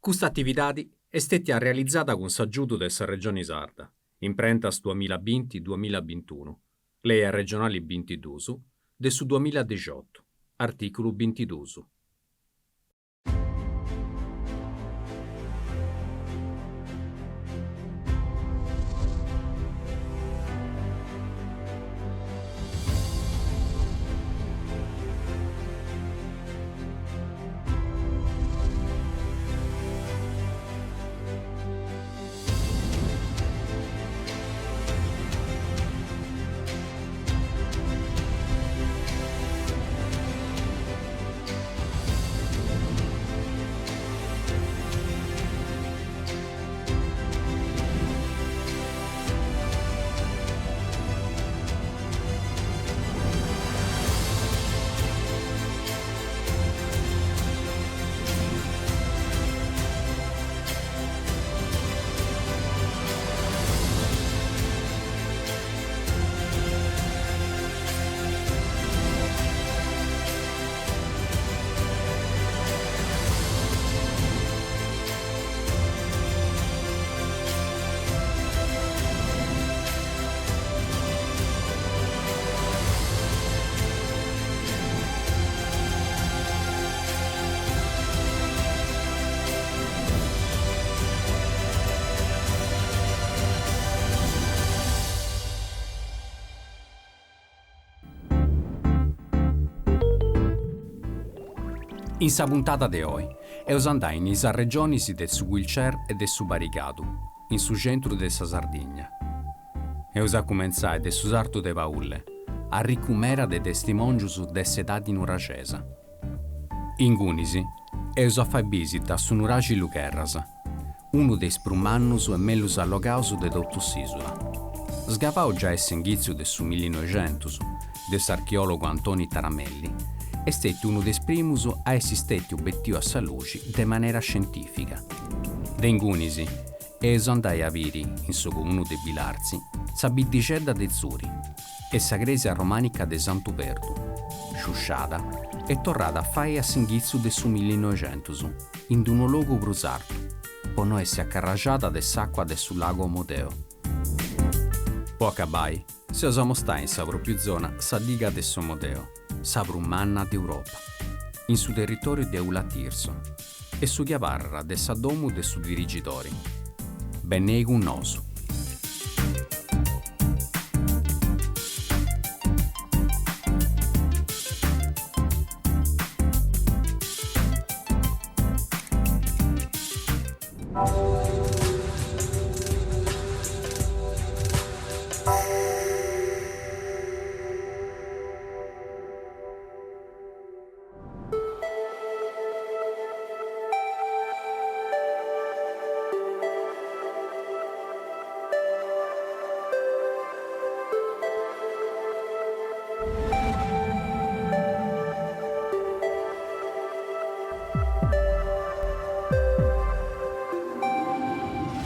Custa atividadi est stètia realizada cun s'agiudu de sa Regioni Sarda, Imprentas duamilla binti duamilla bintunu, Lei arregionali bintidus de su duamilladixotu, artìculu bintidus. In sa puntada de oi, eus andai in is arregionis de su Guilcer e de su Barigadu, in su centru de sa Sardigna. Eus a cumentzai de su sartu de Paulle, arricu mera de testimòngius de s'edadi nuraxesa. Ingunis, eus a fai bìsita a su nuraxi Lugherras, unu de is prus mannus e mellus allogaus de totu s'ìsula. Sgavau giai a s'inghitzu de su millinoixentus de s'archeòlogu Antoni Taramelli, est stètiu unu de is primus a essi stètiu betiu a sa luxi de manera scientìfica. De ingunis, Eus andai a biri, in su comunu de Bilartzi, sa biddixedda de Zuri e sa crèsia romànica de Santu Perdu, sciusciada e torrada a fai a s'inghitzu de su millinoixentus, in d-unu logu prus artu, po no essi acarraxada de s'àcua de su lagu Omodeo. Po acabai, s'eus a mostai in sa pròpiu zona sa diga de s'Omodeo, sa prus manna de Europa, in su territòriu de Ula Tirso, e su chi abarrat de sa domu de su dirigidori. Benei cun nosu.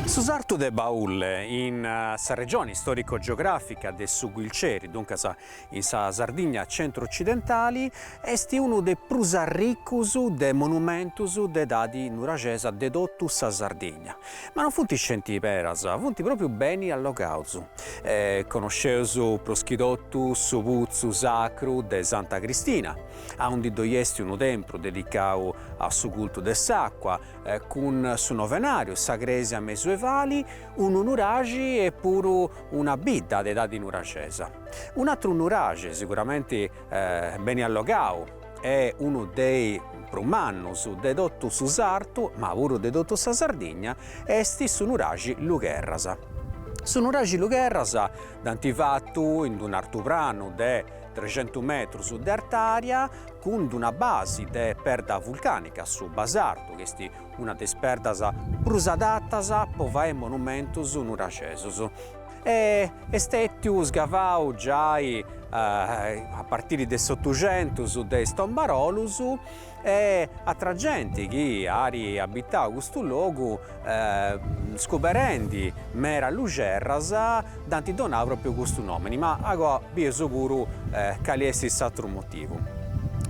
Su sartu de Paulle in sa regioni storico-geografica de su Guilceri, duncas In sa Sardigna centru-ocidentali est unu de prus arricus de monumentus de edadi nuraxesa de totu sa Sardigna. Ma non funt scenti perdas, funt propriu beni allogaus. Conosceus prus chi totu su putzu sacru de Santa Cristina, aundi ddoi est unu tempru dedicau a su cultu de s'acua, cun su novenariu, sa cresia mesuevali, unu nuraxi e puru una bidda de edadi nuraxesa. Un'atru nuraxi siguramenti beni allogau e unu de is prus mannus de totu su sartu, ma puru de totu sa Sardigna, est su nuraxi Lugherras. Su nuraxi Lugherras dd'ant fatu in d'un'artupranu de trexentus metrus de artària cun d'una basi de perda vulcànica, su basartu, chi est una de is perdas prus adatas po fai monumentus nuraxesus. E est stètiu sgavau giai a partiri de s'Otuxentus de is tombarolus e atra genti chi at abitau custu logu scuberendi mera luxerras dd'ant donau propriu custu nomini, ma agoa bieus puru cali est s'atru motivu.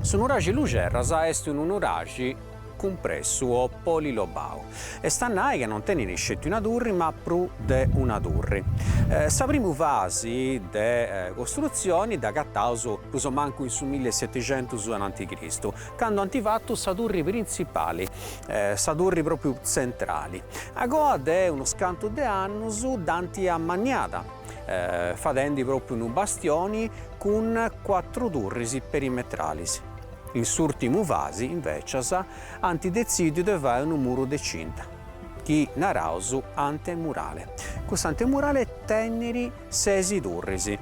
Su nuraxi Luxerras est unu nuraxi. cumpressu o polilobau. Est a nai ca non tenit sceti una turri ma prus de una turri. Sa primu fasi de costrutzioni dd'agataus prus o mancu in su millisetixentus ananti Cristu, candu ant fatu sa turri printzipali, sa turri propriu tzentrali. Agoa de unus cantu de annus dd'ant ammanniada, fadendi propriu unu bastioni cun cuatru turris perimetralis. In s'ùrtimu fasi, invècias, ant detzìdiu de fai unu muru de cinta, chi naraus antemurale. Custu antemurale tenit sesi turris.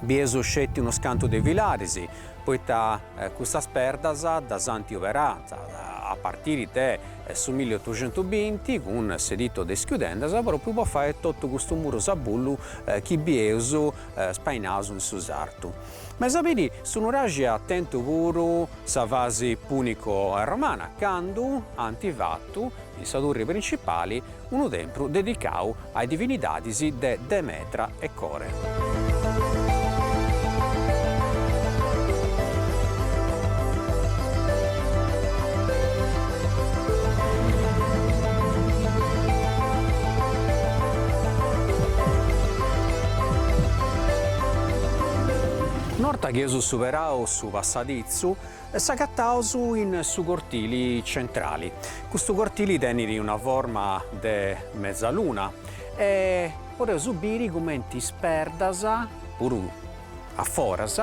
Bieus sceti unus cantu de filaris, poita custas perdas ddas ant oberadas a partiri de su milliotuxentubinti cun s'editto de is chiudendas propriu po fai totu custu murus a bullu chi bieus spainaus in su sartu. Ma eis a biri su nuraxi at tentu puru sa fasi punico-romana candu ant fatu in sa turri principali unu tempru dedicau a is divinidadis de Demetra e Core. Un'orta chi eus superau su passaditzu, s'agataus in su cortili centrali. Custu cortili tenit una forma de mezaluna e podeus biri cumenti is perdas, puru a foras,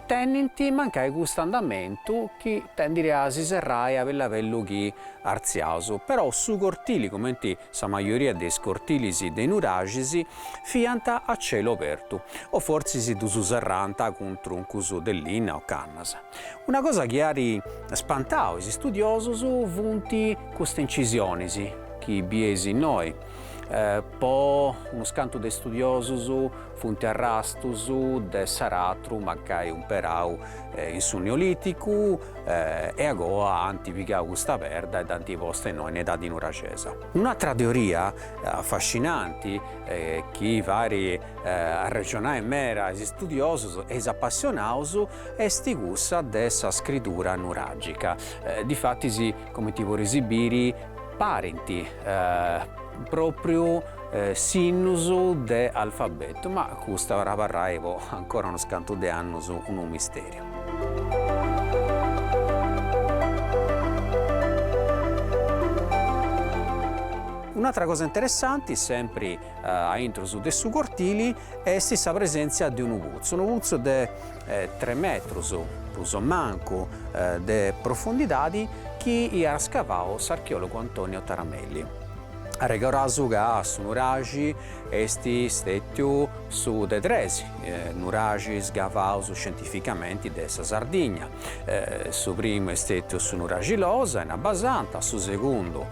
tenint mancai custu andamentu chi tendit a si serrai a bellu a bellu chi artziaus, però su cortili, cumenti sa majoria de is cortilis de is nuraxis, fiant a celu obertu, o fortzis ddus serrànt cun truncus de linna o cannas. Una cosa chi at spantau is istudiosus funt custas incisionis chi bieis innoi, po unus cantu de istudiosus funt arrastus de s'aratru mancai umperau in su Neolìticu e agoa ant pigau custa perda e dd'ant posta innoi in edadi nuraxesa. Un'atra teoria afascinanti chi fait arrexonai meda is istudiosus e is apassionaus est cussa de sa scridura nuragica. Difatis, comenti podeis biri, parint propriu sinnus de alfabetu, ma custu at a abarrai po ancora unus cantu de annus unu misteriu. Un'atra cosa interessanti, sempri a intrus de su cortili, est sa presèntzia de unu putzu, unu putzu de tres metrus, prus o mancu, de profundidadi, chi iat scavau s'archeologu Antonio Taramelli. Arregoraus ca su nuraxi est stètiu su de tres nuraxis sgavaus scientificamenti de sa Sardigna, su primu est stètiu su nuraxi Losa in Abbasanta, su segundu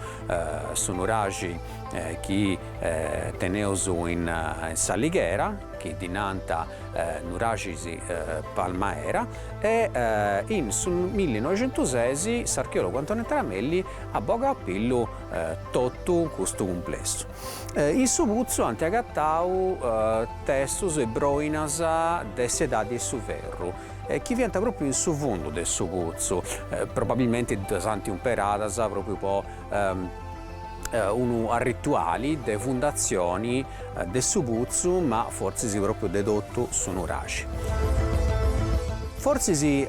su nuraxi chi teneus in S'Alighera, chi ddi nant Nuraxis Palmaera e in su millinoixentuses s'archeologu Antonio Taramelli at bogau a pillu totu custu cumplessu. In su putzu ant agatau testus e broinas de s'edadi 'e su ferru chi fiant propriu in su fundu de su putzu, probabilmenti ddas ant umperadas propriu po unu arrituali de fundatzioni de su putzu ma fortzis propriu de totu su nuraxi. Fortzis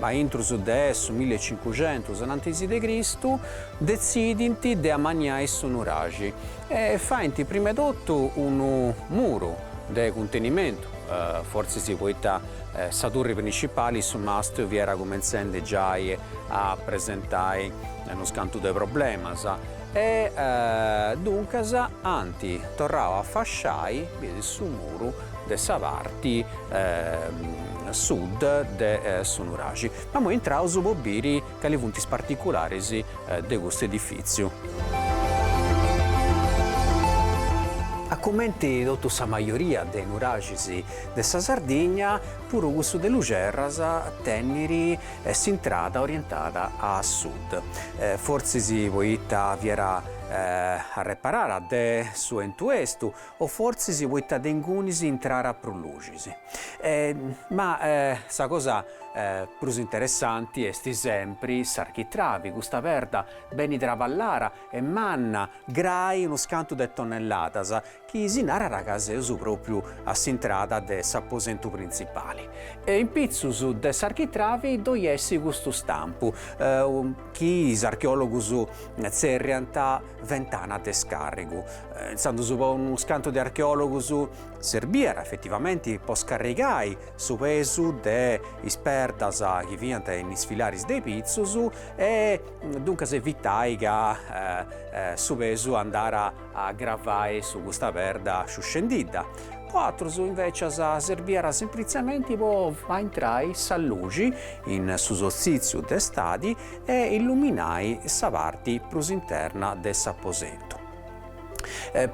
a intrus de su millicincuxentus anantis de Cristu detzidint de amanniai su nuraxi e faint prima 'e totu unu muru de cuntenimentu, fortzis poita sa turri principali su mastru fiat cumentzendi giai a presentai unus cantu de problemas e duncas ant torrau a fasciai su muru de sa parti sud de su nuraxi. Ma immoi intraus po biri cali funt is particularis de custu edifìtziu. A cumenti totu sa majoria de nuraxis de sa Sardigna, puru cussu de Luxerras tenit s'intrada orientada a sud, fortzis poita fiat arreparada de su 'entu estu o fortzis poita de ingunis intrara prus luxis. Ma sa cosa. prus interessanti est sempri s'architravi, custa perda beni traballara e manna, grai unus cantu de tonnelladas, chi si narat ca seus pròpriu a s'intrada de s'aposentu printzipali. E in pitzus de s'architravi ddoi est custu stampu, chi is archeòlogus tzerriant ventana de scàrrigu. Intzandus po unus cantu de archeòlogus serbiat efetivamenti po scarrigai su pesu de is perdas chi fiant in is filaris de pitzus e duncas evitai ca su pesu andarat a gravai su custa perda sciuscendidda. Po atrus invecias serbiat semplitzementi po fai intrai sa luxi in su solstitziu de stadi e illuminai sa parti prus interna de s'aposentu.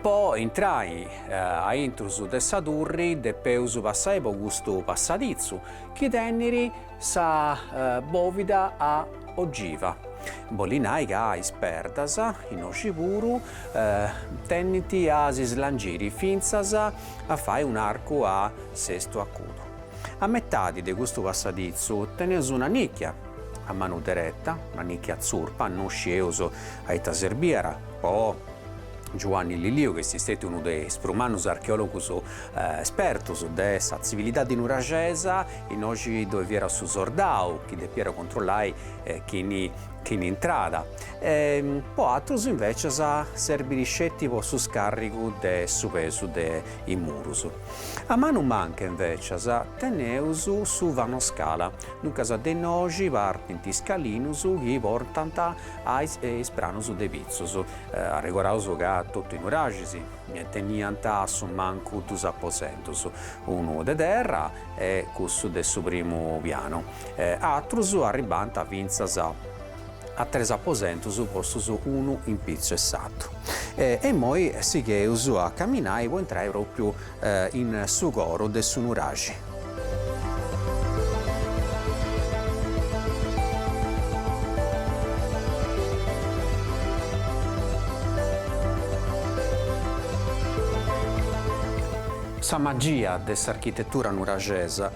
Po intrai a intrus de sa turri depeus passai po custu passaditzu chi tenit sa bòvida a ogiva, bolit nai ca is perdas, innoxi puru, tendint a si slangiri fintzas a fai un'arcu a sestu acudu. A metadi de custu passaditzu teneus una nicchia a manu dereta, una nicchia tzurpa, no scieus a ita serbiat, po Giuanni Lilliu, chi est stetiu unu de is prus mannus archeòlogus espertus de sa tzivilidadi nuraxesa, innoxi ddoi fiat su sordau chi depiat controllai chini chini intrada. Po atrus invecias serbit sceti po su scarrigu de su pesu de is murus. A manu manca invecias teneus su vano scala, duncas de innoxi partint is scalinus chi portant a is pranus de pitzus. Arregoraus ca totu is nuraxis teniant a su mancu dus aposentus, unu de terra e cussu de su primu pianu. Atrus arribant fintzas a tres aposentus postus unu in pitzu 'e s'atru. E immoi sigheus a caminai po intrai propriu in su coru de su nuraxi. Sa magia de s'architetura nuraxesa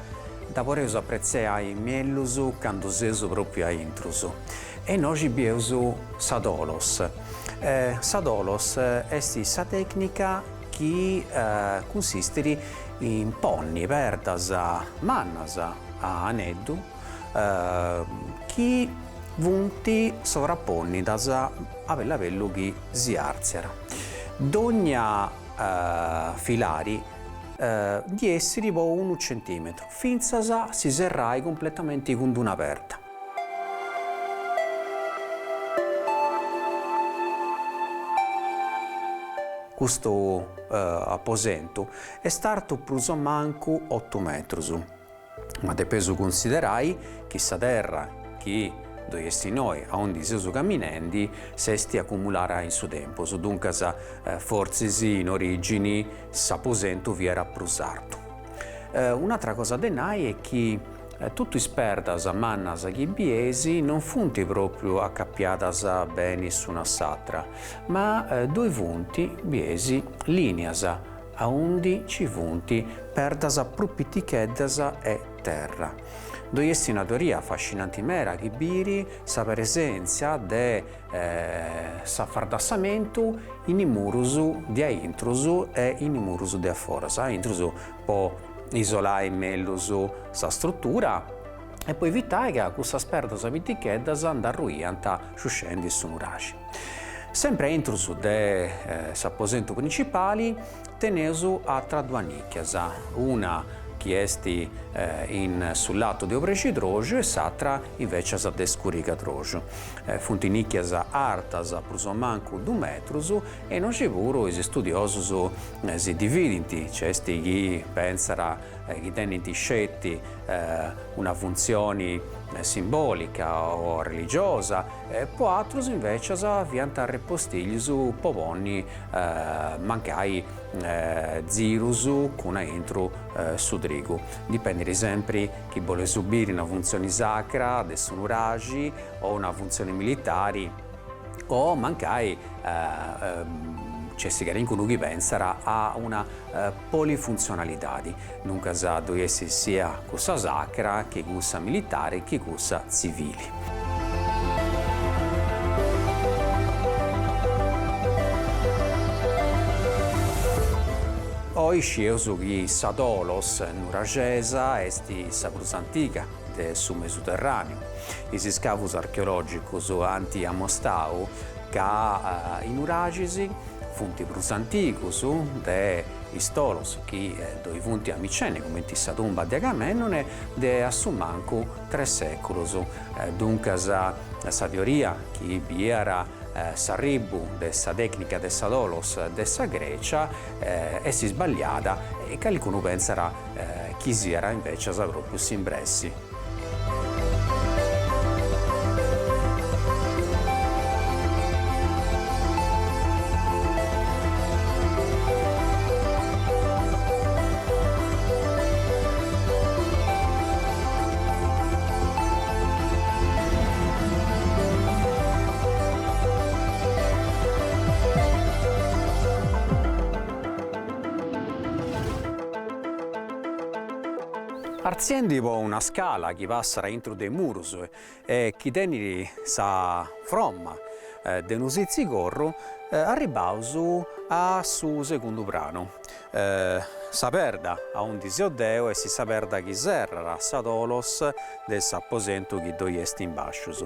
dda podeus apretziai mellus candu seus pròpriu a intrus. E innoxi bieus sa tholos. Sa tholos est sa tècnica chi cunsistit in ponni perdas mannas a aneddu chi funt sovrapònnidas a bellu a bellu chi si àrtziat. Dogna filari ndi essit po unu centimetru, fintzas a si serrai cumpletamenti cun d'una perda. Custu aposentu est artu prus o mancu otu metrus, ma depeus cunsiderai chi sa terra chi ddoi est innoi aundi seus caminendi s'est acumulara in su tempus, duncas fortzis in origini s'aposentu fiat prus artu. Un'atra cosa de nai est chi Totu is perdas mannas chi bieis non funt pròpriu acapiadas beni s'una a s'atra, ma ddoi funt, bieis, lìnias aundi nci funt perdas prus piticheddas e terra. Ddoi est una teoria afascinanti meda chi biri sa presèntzia de s'afardassamentu in is murus de a intrus e in is murus de a foras, a intrus po isolai mellus sa strutura e po evitai ca cussas perdas piticheddas nd'arruiant sciuscendi su nuraxi. Sempri a intrus de s'aposentu principali teneus atras duas nicchias, una chi est in su latu de obrescidroxu e s'atra invecias de scurigadroxu. Funt nicchias artas prus o mancu dus metrus E innoxi puru is studiosus si dividint, nc'est chi pentzat chi tenint sceti una funtzioni simbòlica o religiosa, po atrus invècias fiant arrepostiglius po ponni mancai zirus cun aintru su trigu. Dipendit sempri chi boleus biri una funtzioni sacra de su nuraxi o una funtzioni militari o mancai. Nc'est calincunu chi pensat a una polifuntzionalidadi, duncas ddoi essit siat cussa sacra chi cussa militari chi cussa tzivili. Oi scieus chi sa Tholos nuraxesa est sa prus antiga de su Mesuterràneu. Is iscavus archeològicus ant amostau ca is nuraxis funt prus antigus de is tholos chi ddoi funt a Micene, cumenti sa tumba de Agamennone, de a su mancu tres sèculus. Duncas sa teoria chi biiat s'arribu de sa tècnica de sa tholos de sa Grècia est isballiada e calicunu pentzat chi siat invècias pròpriu s'imbressi. Artziendi po una scala chi passat aintru de is murus e chi tenit sa fromma de unu sitzigorru, arribbaus a su segundu pranu. Sa perda aundi seu deu est sa perda chi serrat sa tholos de s'aposentu chi ddoi est in bàscius.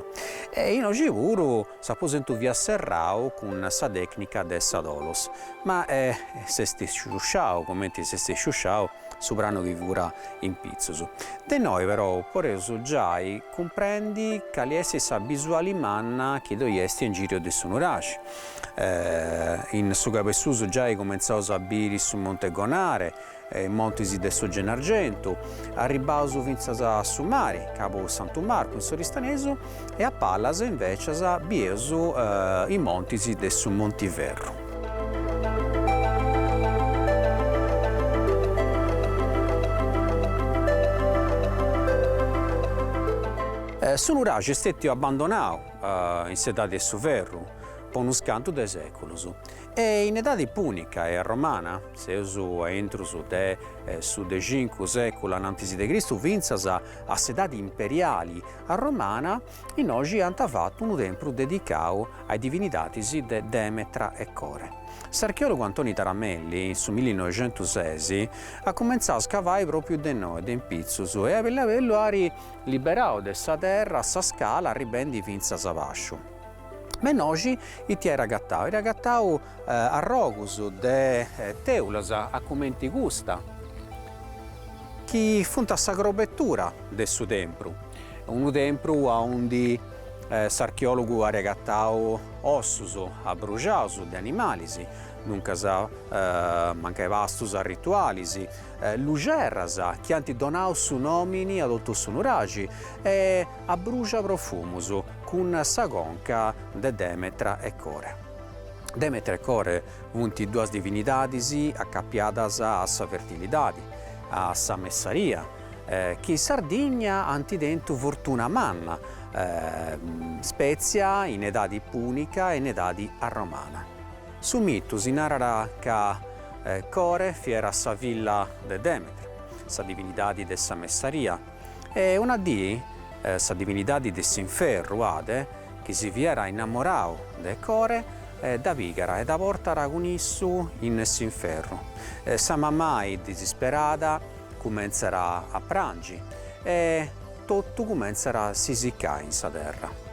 E innoxi puru s'aposentu fiat serrau cun sa tècnica de sa tholos, ma s'est sciusciau cumenti s'est sciusciau su pranu chi furat in pitzus. De innoi però podeus giai cumprendi cali est sa bisuali manna chi ddoi est in giriu de su nuraxi. In su cabesusu giai cumentzaus a biri su Monte Gonare, is montis de su Gennargentu, arribbaus fintzas a su mari, Cabu Santu Marcu in s'Oristanesu, e a palas invècias bieus is montis de su Montiferru. Su nuraxi est stètiu abbandonau in s'edadi 'e su ferru po unus cantu de sèculus e in edadi pùnica e romana, seus a intrus de su de cincu sèculu anantis de Cristu fintzas a s'edadi imperiali arromana, Innoxi ant fatu unu tempru dedicau a is divinidadis de Demetra e Core. S'archeòlogu Antoni Taramelli, in su millinoixentuses, at cumentzau a scavai pròpiu de innoi, de in pitzus, e a bellu a bellu at liberau de sa terra sa scala arribendi fintzas a bàsciu. Ma innoxi ite at agatau? At agatau arrogus de tèulas a cumenti custa, chi funt a sa crobetura de su tempru, unu tempru aundi s'archeòlogu at agatau ossus abruxaus de animalis, duncas mancai pastus ritualis, luxerras chi ant donau su nòmini a totu su nuraxi e abruxa profumus cun sa conca de Demetra e Core. Demetra e Core Funt duas divinidadis acapiadas a sa fertilidadi, a sa messaria, chi in Sardigna ant tentu fortuna manna, spètzia in edadi pùnica e in edadi arromana. Su mitu si narat ca Core fiat sa filla de Demetra, sa divinidadi de sa messaria, e una dì sa divinidadi de s'inferru, Ade, chi si fiat innamorau de Core, dda pigat e dda portat cun issu in s'inferru. Sa mamai disisperada cumentzat a prangi e totu cumentzat a si sicai in sa terra.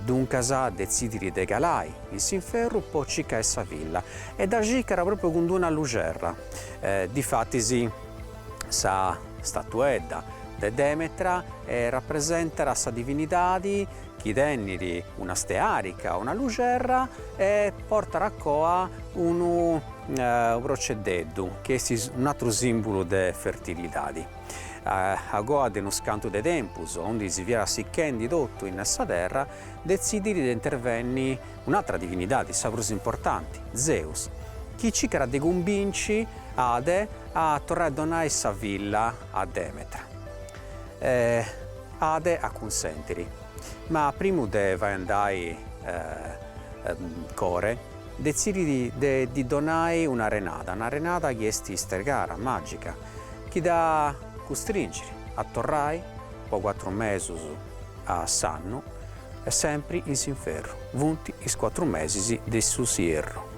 Duncas detzidit de calai in s'inferru po circai sa filla e dda circat propriu cun d'una luxerra. Difatis sa statuedda de Demetra rapresentat sa divinidadi chi tenit una stearica, una luxerra e portat a coa unu proceddeddu chi est un'atru simbulu de fertilidadi. A coa de unus cantu de tempus, aundi si fiat sichendi totu in sa terra, detzidit de intervenni un'atra divinidadi, sa prus importanti, Zeus, chi circat de cumbinci Ade a torrai a donai sa filla a Demetra. Ade acunsentit, ma primu de fai andai Core. detzidit de ddi donai un'arenada, un'arenada chi est istregara, màgica, chi dda custringit a torrai po cuatru mesus a s'annu e sempri in s'inferru, funt is cuatru mesis de su sierru.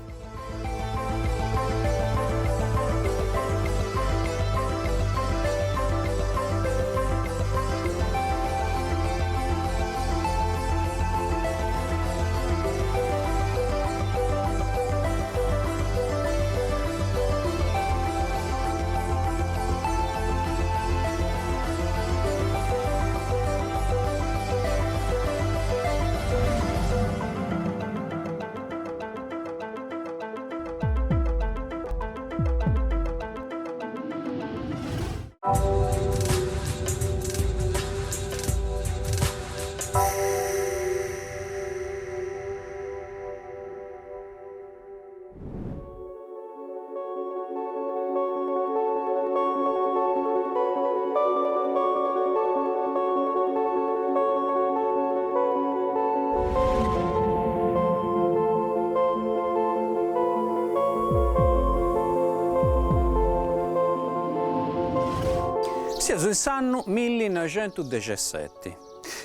Seus in s'annu millinoixentudexesseti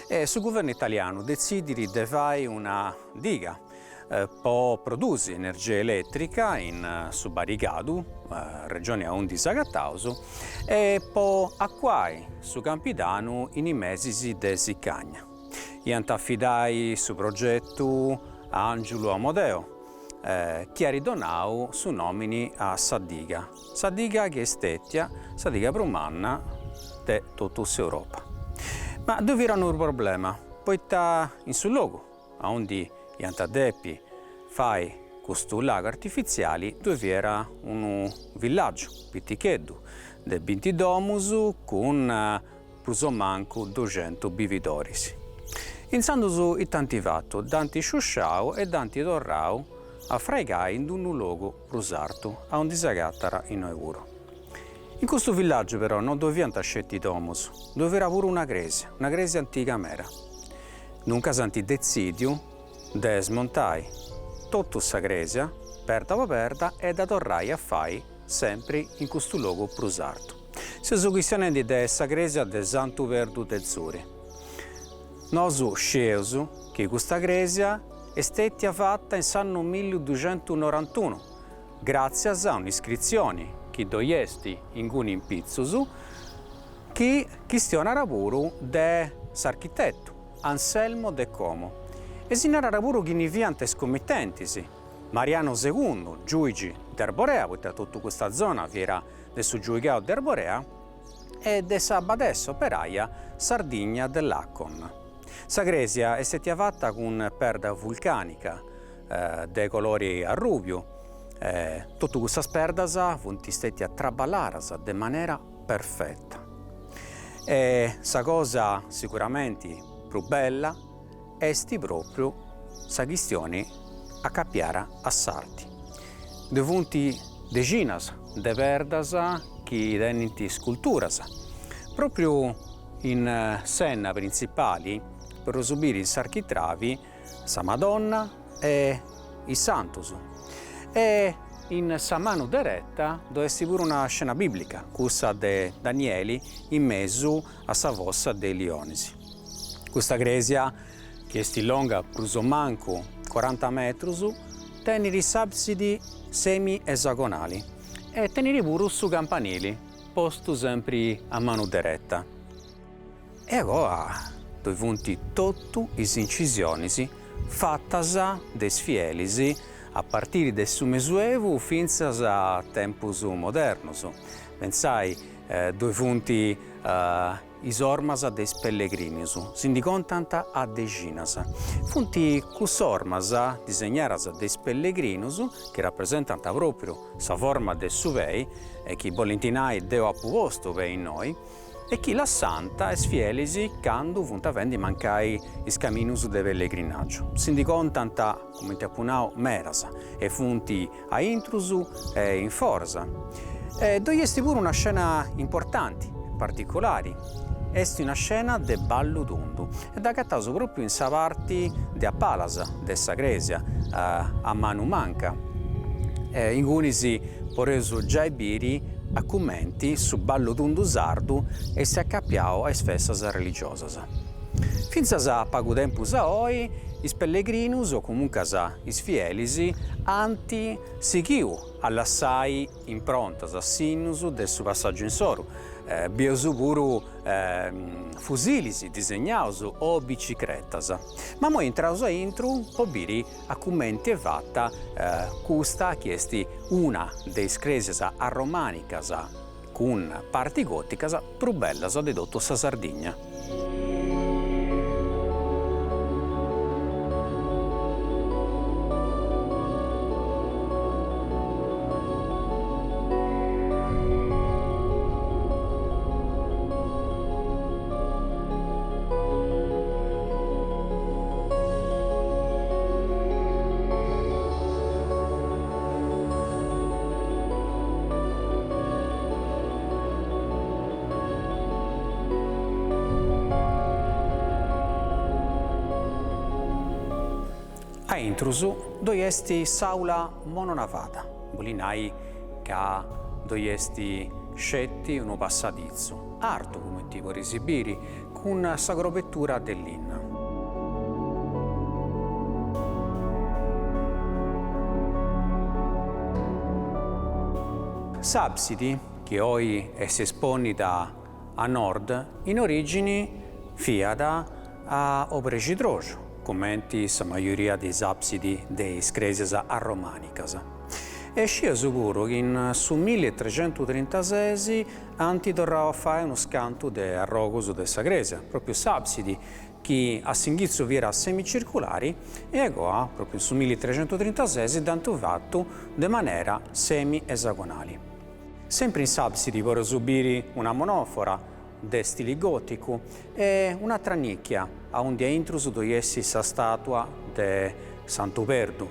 e su guvernu italianu detzidit de fai una diga po produsi energia elètrica in su Barigadu, regioni aundi s'agataus, e po acuai su Campidanu in is mesis de sicagna. Iant a afidai su progetu a Angiulu Amodeo, chi at donau su nòmini a sa diga, sa diga chi est stètia sa diga prus manna de totu s'Europa. Ma ddoi fiat unu problema, poita in su logu aundi iant a depi fai custu lagu artifitziali ddoi fiat unu villàgiu piticheddu de binti domus cun prus o mancu duxentus bividoris. Intzandus ita ant fatu? Dd'ant sciusciau e dd'ant torrau a fraigai in unu logu prus artu, aundi s'agatat innoi puru. In custu villàgiu però no ddoi fiant sceti domus, ddoi fiat puru una crèsia, una crèsia antiga meda. Duncas ant detzìdiu de smontai totu sa crèsia, perda po perda, e dda torrai a fai sempri in custu logu prus artu. Seus chistionendi de sa crèsia de Santu Perdu de Zuri. Nosu scieus chi custa crèsia est stètia fata in s'annu milliduxentunorantunu, gràtzias a un'iscritzioni chi ddoi est inguni in pitzus, chi chistionat puru de s'architetu Anselmo de Como e si narat puru chini fiant is comitentis, Mariano Segundu, giuigi de Arborea, poita totu custa zona fiat de su giuigau de Arborea, e de sa badessa operaia Sardigna de Lacon. Sa crèsia est stètia fata cun perda vulcànica de colori arrùbiu, totu custas perdas funt stètias traballadas de manera perfeta. E sa cosa sicuramenti prus bella est pròpriu sa chistioni acapiara a s'arti. Ddoi funt dexinas de perdas chi tenint sculturas. Pròpriu in s'enna printzipali podeus biri in s'architravi sa Madonna e is Santus e in sa manu dereta ddoi est puru una scena biblica, cussa de Danieli in mesu a sa fossa de is lionis. Custa crèsia, chi est longa prus o mancu coranta metrus, tenit s'àbsidi semi-esagonali e tenit puru su campanili, postu sempri a manu dereta. E agoa ddoi funt totu is incisionis fatas de is fielis a partiri de su Mesuevu fintzas a tempus modernus. Pentzai, ddoi funt is ormas de is pellegrinus, si ndi contant a dexinas. Funt cuss'ormas disegnadas de is pellegrinus chi rapresentant pròpriu sa forma de su pei e chi bolint nai deu apu postu pei innoi, e chi lassant is fielis candu funt fendi mancai is caminus de pellegrinàgiu. Si ndi contant, cumenti apu nau, medas e funt a intrus e in foras. E ddoi est puru una scena importanti e particulari. Est una scena de ballu tundu e dd'agataus pròpriu in sa parti de a palas de sa crèsia, a manu manca. Ingunis podeus giai biri a cumenti su ballu tundu sardu est acapiau a is festas religiosas. Fintzas a pagu tempus a oi is pellegrinus o comuncas is fielis ant sighiu a lassai improntas, sinnus de su passàgiu insoru. Bieus puru fusilis disegnaus o bicicretas. Ma immoi intraus a intru po biri a cumenti est fata custa chi est una de is crèsias arromànicas cun parti gòticas prus bellas de totu sa Sardigna. A intrus ddoi est s'àula mononavada, bolit nai ca ddoi est sceti unu passaditzu, artu cumenti podeis biri, cun sa crobetura de linna. S'àbsidi, chi oi est espònnida a nord, in orìgini fiat a obrexidroxu, cumenti sa majoria de is àbsidi de is crèsias arromànicas. E scieus puru chi in su millitrecentutrintasesi ant torrau a fai unus cantu de arrogus de sa crèsia, pròpriu s'àbsidi, chi a s'inghitzu fiat semicirculari e agoa, pròpriu in su millitrecentutrintасesi, dd'ant fatu de manera semi-esagonali. Sempri in s'àbsidi podeus biri una monòfora de stili gòticu e un'atra nìchia aundi a intrus ddoi est sa stàtua de Santu Perdu.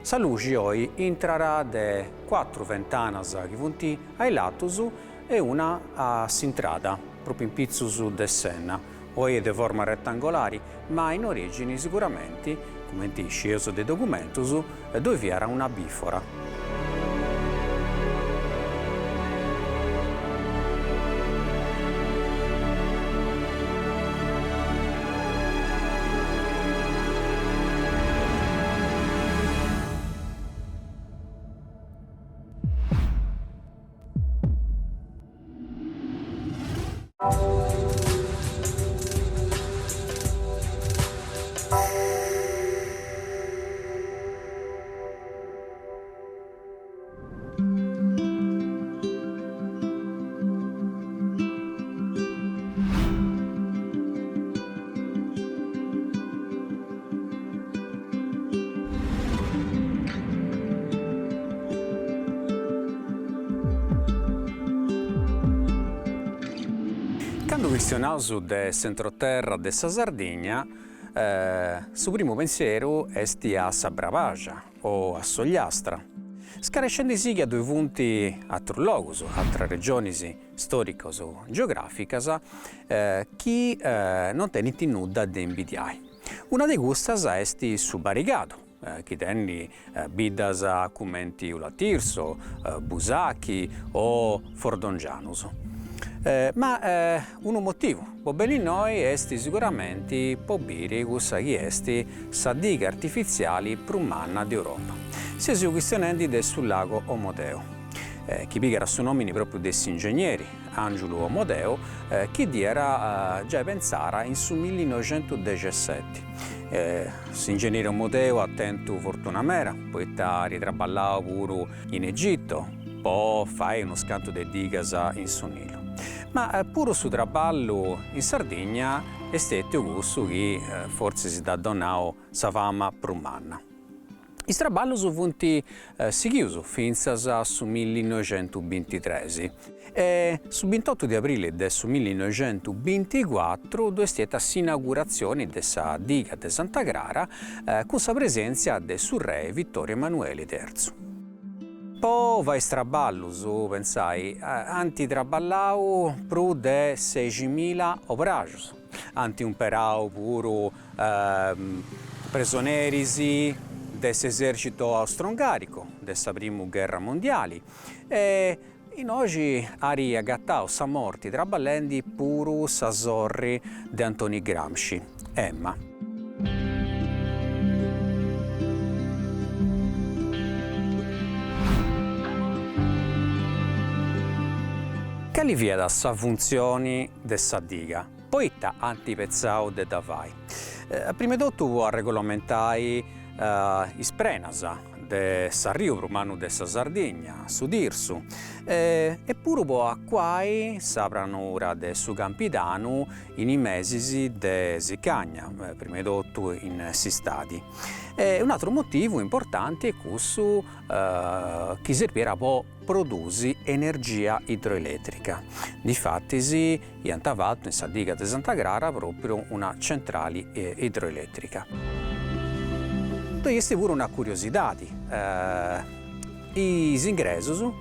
Sa luxi oi intrat de cuatru ventanas chi funt a is latus e una a s'intrada, pròpriu in pitzus de s'enna. Oi est de forma retangolari, ma in orìgini siguramenti, cumenti scieus de documentus, ddoi fiat una bìfora. Candu chistionaus de s'entroterra de sa Sardigna, su primu pensieru est a sa Brabaxa o a s'Ogliastra, scarescendisì chi ddoi funt atrus logus, atras regionis storicas o geograficas chi non tenint nudda de imbidiai. Una de custas est su Barigadu, chi tenit biddas cumenti Ula Tirso, Busachi o Fordongianus. Ma unu motivu po benni innoi est siguramenti po biri cussa chi est sa diga artifitziali prus manna de Europa. Seus chistionendi de su Lago Omodeo, chi pigat su nomini propriu de s'ingegneri Angiulu Omodeo chi dd'iat giai pentzara in su millinoixentudexesseti. S'ingegneri Omodeo at tentu fortuna mera, poita at traballau puru in Egitto po fai unus cantu de digas in su Nilu. Ma puru su traballu in Sardigna est stetiu cussu chi fortzis dd'at donau sa fama prus manna. Is traballus funt sighius fintzas a su millinoixentubintitres e su bintotu de abrili de su millinoixentubinticuatru ddu est stètia s'inauguratzioni de sa diga de Santa Crara cun sa presèntzia de su re Vittorio Emanuele terzu. Po fai is traballus, pentzai, ant traballau prus de seximila obrajus, ant umperau puru presoneris de s'esercito austro-ungarico de sa primu gherra mondiali e innoxi at agatau sa morti traballendi puru sa sorri de Antoni Gramsci, Emma. Cali fiat sa funtzioni de sa diga? Poita ant pentzau de dda fai? A prima 'e totu po arregolamentai is prenas de s'arriu prus mannu de sa Sardigna, su Tirsu, e puru po acuai sa pranura de su Campidanu in is mesis de sicagna, prima 'e totu in s'istadi. E un'atru motivu importanti est cussu chi serbiat po produsi energia idroeletrica, difatis iant fatu in sa diga de Santa Crara pròpriu una centrali idroeletrica. Ddoi est puru una curiosidadi, is ingresus,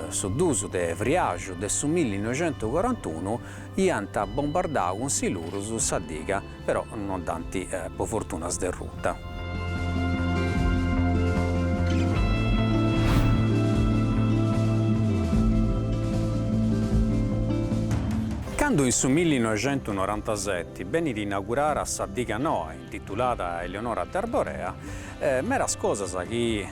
su dus de friaxu de su millinoixentucorantunu, iant bombardau cun silurus sa diga, però non dd'ant po fortuna sderruta. Candu in su millinoixentunorantaseti benit inaugurara sa diga noa intitulada Eleonora d'Arborea, medas cosas chi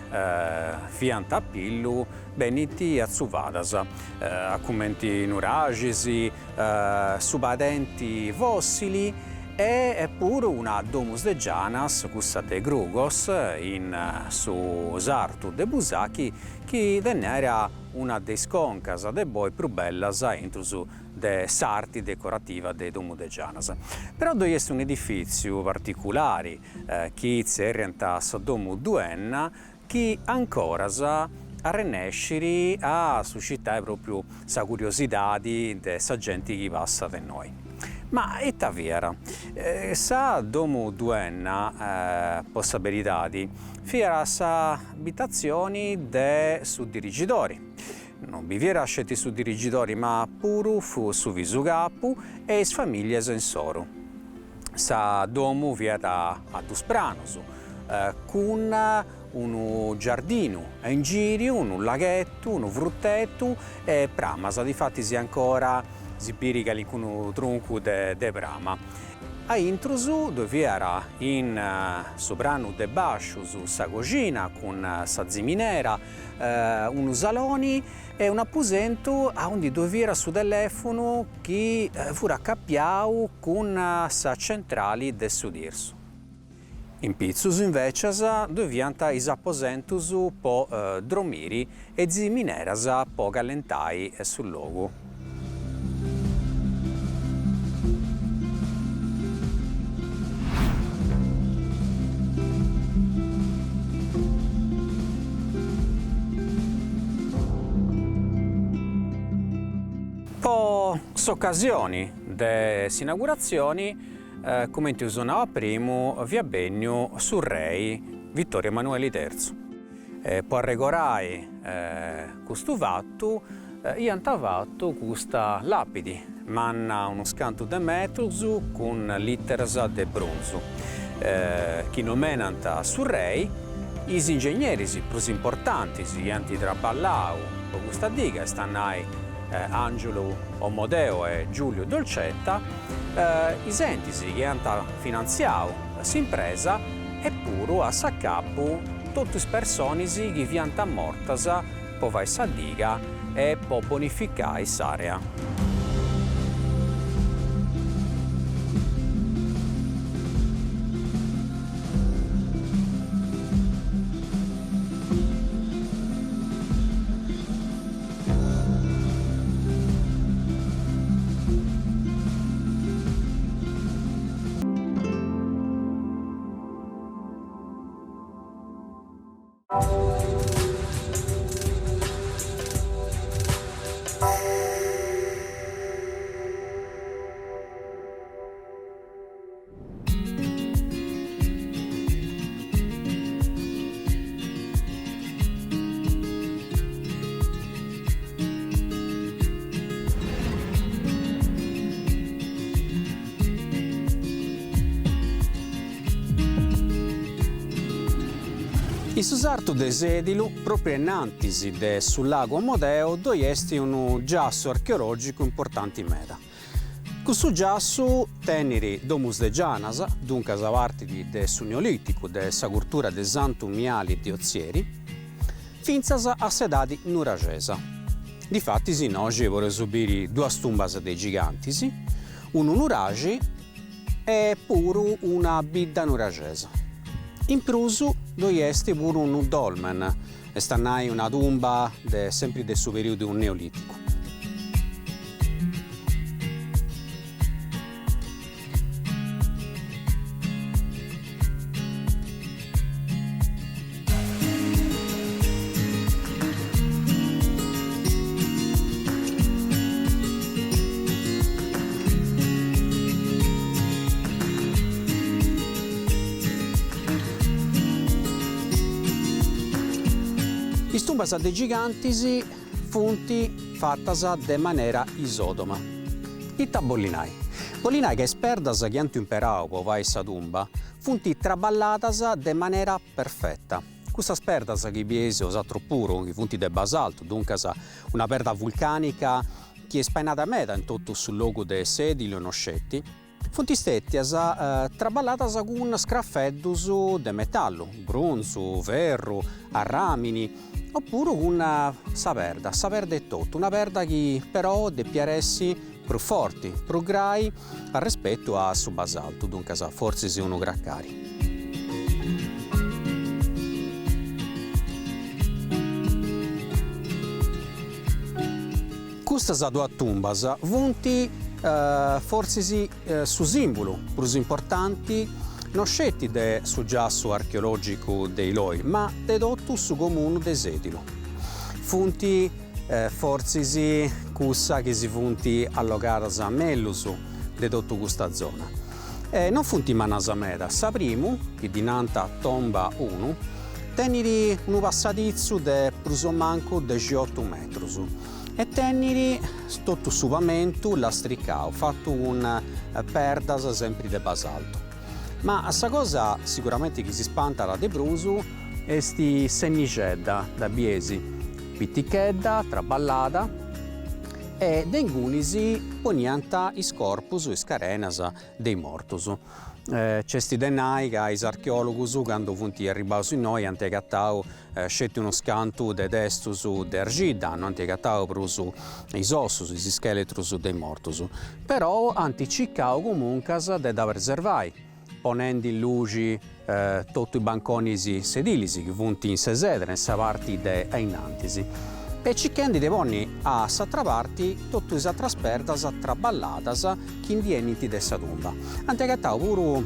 fiant a pillu benint atzuvadas, a cumenti nuraxis, su padenti fossili e puru una domus de gianas, cussa de Grugos, in su sartu de Busachi, chi teniat una de is concas de boi prus bellas intrus de s'arti decorativa de domus de gianas. Però ddoi est un'edifìtziu particulari chi tzerriant sa domu Duenna chi ancoras arrennescit a suscitai pròpriu sa curiosidadi de sa genti chi passat innoi. Ma ita fiat? Sa domu Duenna, po sa beridadi, fiat s'abitatzioni de su dirigidori. Non bi fiat sceti su dirigidori ma puru su visu capu e is familias insoru. Sa domu fiat a dus pranus, cun unu giardinu a ingìriu, unu laghetu, unu frutetu e pramas, difatis ancora si biri calincunu truncu de prama. A intrus ddoi fiat in su pranu de bàscius sa coxina cun sa ziminera, unu saloni e un'apusentu aundi ddoi fiat su telefunu chi fut acapiau cun sa centrali de su Tirsu. In pitzus invècias ddoi fiant is aposentus po dromiri e zimineras po callentai su logu. Po s'ocasioni de s'inauguratzioni Cumenti eus nau a primu, fiat benniu su rei Vittorio Emanueli terzu. Po arregorai custu fatu iant fatu custa lapidi, manna unus cantu de metrus cun literas de brunzu, chi nomenant su rei, is ingegneris prus importantis chi ant traballau po custa diga, est a nai Angiulu Omodeo e Giuliu Dolcetta, is entis chi ant finantziau s'impresa e puru a s'acabu totu is personis chi fiant mortas po fai sa diga e po bonificai s'area. In su sartu de Sèdilu, pròpriu innantis de su lagu Omodeo, ddoi est unu giassu archeològicu importanti meda. Custu giassu tenit domus de gianas, duncas partit de su Neolìticu, de sa curtura de Santu Miali de Otzieri, fintzas a s'edadi nuraxesa. Difatis innoxi podeus biri duas tumbas de gigantis, unu nuraxi e puru una bidda nuraxesa. In prus ddoi est puru unu dolmen, est a nai una tumba de sempri de su perìodu neolìticu. Is tumbas de gigantis funt fatas de manera isodoma. Ita bollit nai? Bollit nai ca is perdas chi ant imperau po fai sa tumba funt traballadas de manera perfeta. Custas perdas chi bieis 'osatrus puru, chi funt de basaltu, duncas una perda vulcanica chi est spainada meda in totu su logu de Sèdilo e no sceti, funt stètias traballadas cun scrafeddus de metallu, brunzu, ferru, arràmini, opuru cun sa perda, sa perda etotu, una perda chi però depiat essi prus forti, prus grai arrespetu a su basaltu, duncas fortzis unu cracari. Custas duas tumbas funt fortzis su simbulu prus importanti no sceti de su giassu archeologicu de Iloi, ma de totu su comunu de Sèdilu. Funt fortzis cussa chi si funt allogadas mellus de totu custa zona. E non funt mannas meda, sa primu, chi ddi nant Tomba unu, tenit unu passaditzu de prus o mancu dexiotu metrus e tenit totu su pamentu lastricau, fatu cun perdas sempri de basaltu. Ma sa cosa siguramenti chi si spantat de prus est s'ennixedda, dda bieis, pitichedda, traballada, e de ingunis poniant is corpus, is carenas de is mortus. Nc'est de nai ca is archeòlogus candu funt arribbaus innoi ant agatau sceti unus cantu de testus de arxidda, no ant agatau prus is ossus, is ischèletrus de is mortus, però ant circau comuncas de dda preservai, ponendi in luxi totu is banconis sedilis chi funt in s'esedra, in sa parti de ainnantis, e circhendi de ponni a s'atra parti totu is atras perdas traballadas chi ndi 'enint de sa tumba. Ant agatau puru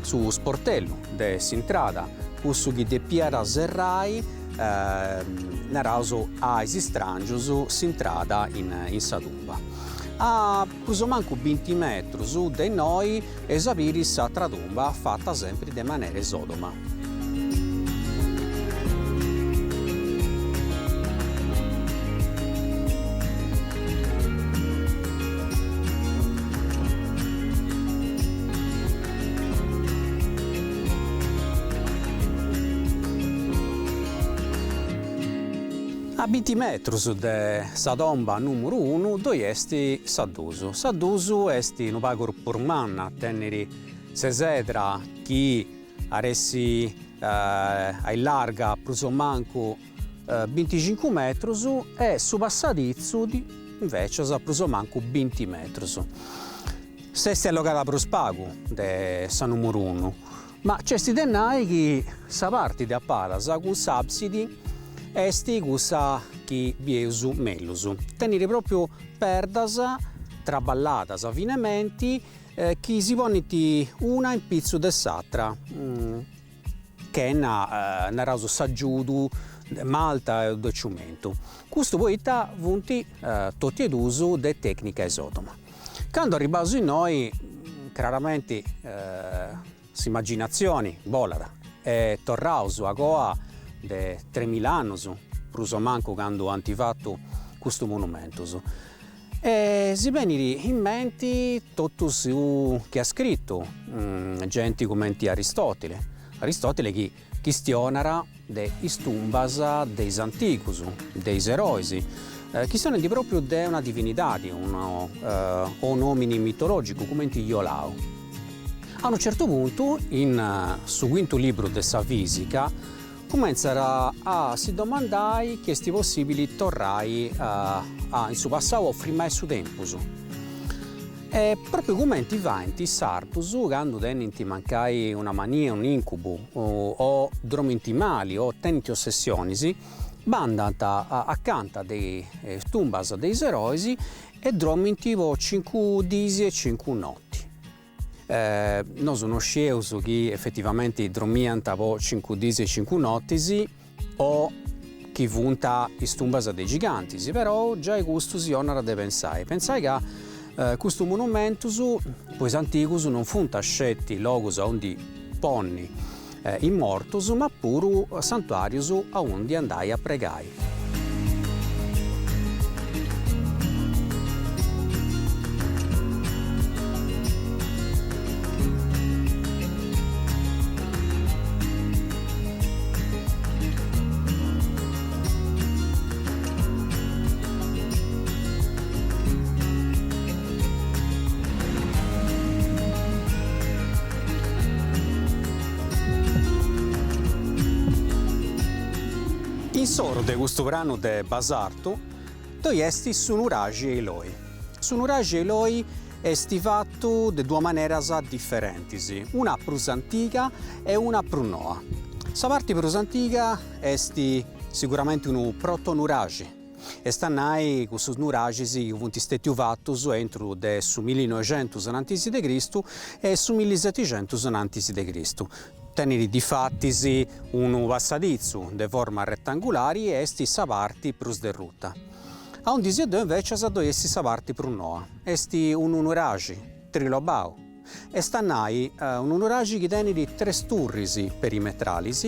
su sportellu de s'intrada, cussu chi depiat serrai, naraus, a is istrangius s'intrada in sa tumba. A prus o mancu binti metrus de innoi eis a biri s'atra tumba fata sempri de manera isodoma. A binti metrus de sa tomba nùmuru unu ddoi est sa dus. Sa dus est unu pagu prus manna, tenit s'esedra chi at essi a illarga prus o mancu binticincu metrus e su passaditzu invecias prus o mancu binti metrus. S'est allogada prus pagu de sa numuru unu, ma nc'est de nai chi sa parti de a palas cun s'absidi est cussa chi bieus mellus, tenit propriu perdas traballadas finementi chi si ponint una in pitzu de s'atra, chena, naraus, s'agiudu de malta o de ciumentu. Custu poita funt totu e duus de tecnica isodoma. Candu arribbaus innoi, craramenti s'imaginatzioni bolat e torraus a coa de tremila annus, prus o mancu candu ant fatu custus monumentus. E si benit in menti totu su chi at scritu genti cumenti Aristotile, Aristotile chi chistionat. de is tumbas de is antigus, de is erois, chistionendi propriu de una divinidadi, unu o un'omini mitologicu cumenti Iolau. A unu certu puntu, in su quintu libru de sa Fisica, cumentzat a si domandai chi est possibili torrai a in su passau o frimai su tempus. E propriu cumenti faint is sardus candu tenint mancai una mania, un'incubu o dromint mali o tenint ossessionis, bandant acanta de is tumbas de is erois e dromint po cincu dis e cincu noti. Nosu no scieus chi efetivamenti dromiant po cincu dis e cincu notis o chi funt is tumbas de is gigantis, però giai custu si 'onat de pensai, pensai ca custus monumentus po is antigus non funt sceti logus aundi ponni is mortus ma puru santuarius aundi andai a pregai. In s'oru de custu pranu de basartu ddoi est su nuraxi Eloi. Su nuraxi Eloi est fatu de duas maneras diferentis, una prus antiga e una prus noa. Sa parti prus antiga est siguramenti unu protonuraxi, est a nai cussus nuraxis chi funt stètius fatus intru de su millinoixentus anantis de Cristu e su millisetixentus anantis de Cristu. Tenit difatis unu passaditzu de forma retangulari e est sa parti prus derruta. Aundi seu deu invecias ddoi est sa parti prus noa, est unu nuraxi trilobau, est a nai unu nuraxi chi tenit tres turris perimetralis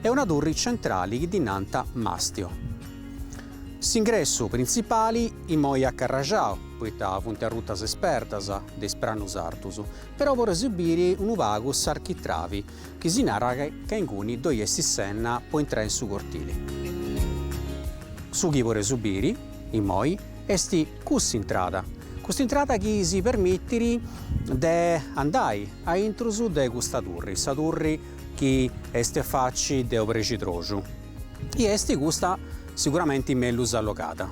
e una turri centrali chi ddi nant mastio. S'ingressu printzipali immoi est acarraxau, poita funt arrutas is perdas de is pranus artus, però podeus biri unu pagu s'architravi chi si narat ca inguni ddoi est s'enna po intrai in su cortili. Su chi podeus biri, immoi, est cuss'intrada, cust'intrada chi si permitit de andai a intrus de custa turri, sa turri chi est a faci de obrescidroxu, i est custa siguramenti mellus allogada.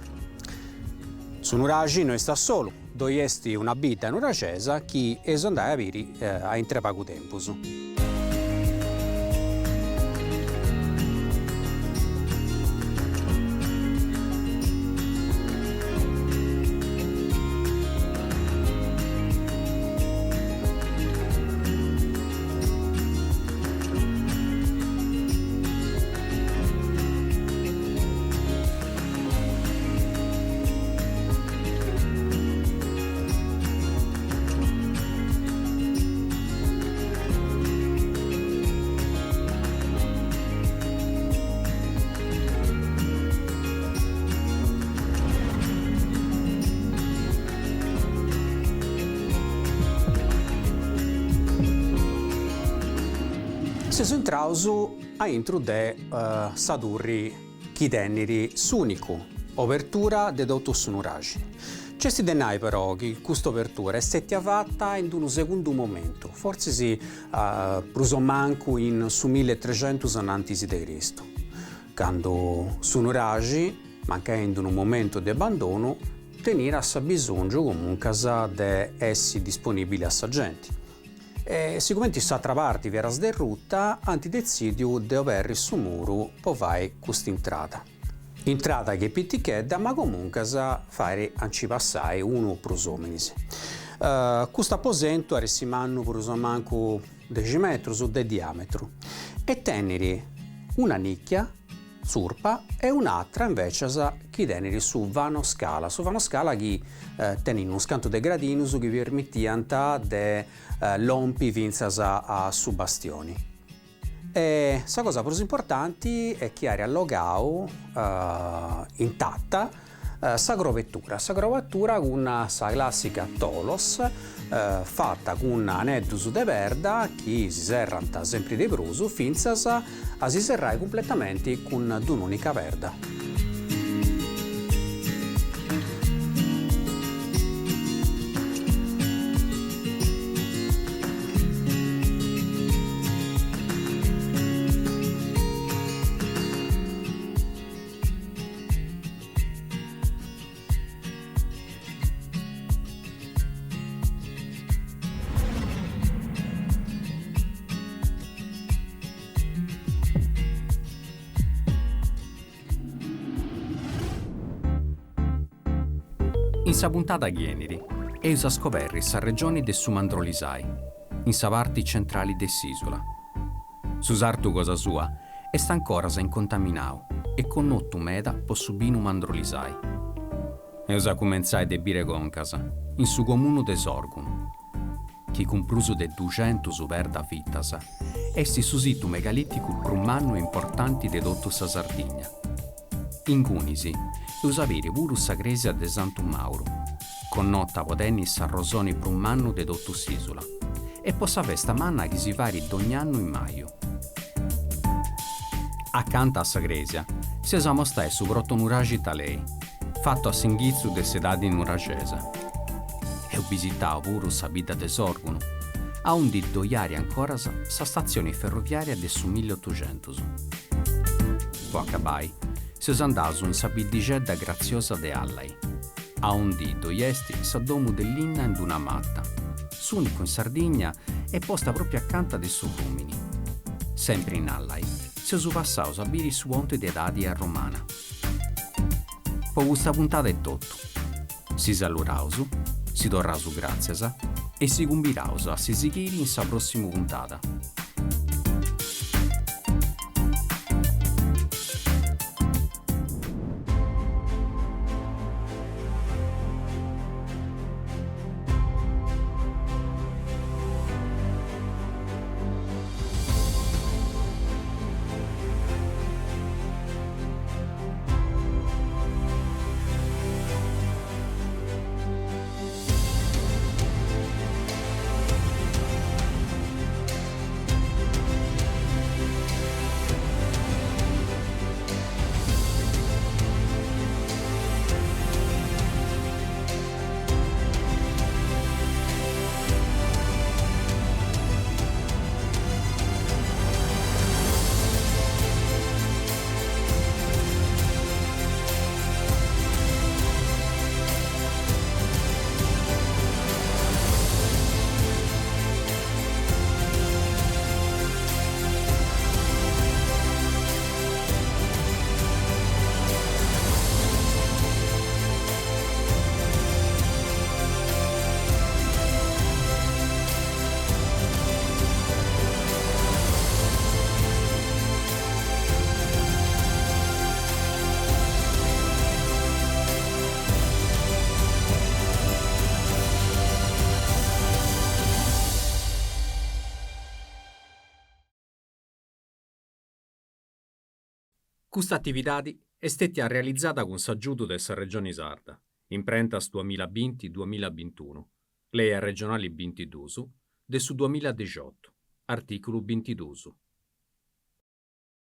Su nuraxi no est a solu, Ddoi est una bidda nuraxesa chi eus andai a biri a intre pagu tempus. Seus intraus aintru de sa turri chi tenit s'ùnicu obertura de totu su nuraxi. Nc'est de nai però chi custa obertura est stètia fata in unu segundu momentu, fortzis prus o mancu in su milletrecentus anantis de Cristu, candu su nuraxi, mancai in unu momentu de abbandonu, teniat s'abbisòngiu comuncas de essi disponìbili a sa genti. E sigumenti s'atra parti fiat sderruta, ant detzidiu de oberri su muru po fai cust'intrada. Intrada chi est pitichedda ma comuncas fait a nci passai unu o prus ominis. Custu aposentu at essi mannu prus o mancu dexi metrus de diametru e tenit una nicchia tzurpa e un'atra invecias chi tenit su vano scala, su vano scala chi tenit unus cantu de gradinus chi permitiant de lompi fintzas a su bastioni. E sa cosa prus importanti est chi ari allogau intata. Sa crobetura, sa crobetura cun sa classica tholos, fata cun aneddus de perda chi si serrant sempri de prus fintzas a si serrai cumpletamenti cun d'un'unica perda. In sa puntada chi 'enit, eus a scoberri sa regioni de su Mandrolisai, in sa parti centrali de s'ìsula. Su sartu cosa sua est ancoras incontaminau e connotu meda po su binu Mandrolisai. Eus a cumentzai de Bireconcas, in su comunu de Sòrgunu, chi cun prus de duxentus perdas fitas est su situ megalìticu prus mannu e importanti de totu sa Sardigna. Ingunis eus a biri puru sa crèsia de Santu Màuru, connota po tenni s'arrosoni prus mannu de totu s'ìsula e po sa festa manna chi si fait dogn'annu in maju. Acanta a sa crèsia s'eus a amostai su protonuraxi Talei, fatu a s'inghitzu de s'edadi nuraxesa. Eus bisitau puru sa bidda de Sòrgunu, aundi ddoi ari ancoras sa statzioni ferroviària de su milliotuxentus. Po acabai, seus andaus in sa biddixedda gratziosa de Àllai, aundi ddoi est sa domu de linna in d-una mata, s'ùnicu in Sardigna e posta pròpiu acanta de su frùmini. Sempri in Àllai, seus passaus a biri su ponti de edadi arromana. Po custa puntada est totu. Si saluraus, si torraus gràtzias e si cumbiraus a si sighiri in sa pròssimu puntada. Custa atividadi est stètia realizada cun s'agiudu de sa Regioni Sarda, imprentas duamilla binti duamilla bintunu, Lei arregionali bintiduus de su duamilla dexiotu, artìculu bintiduus.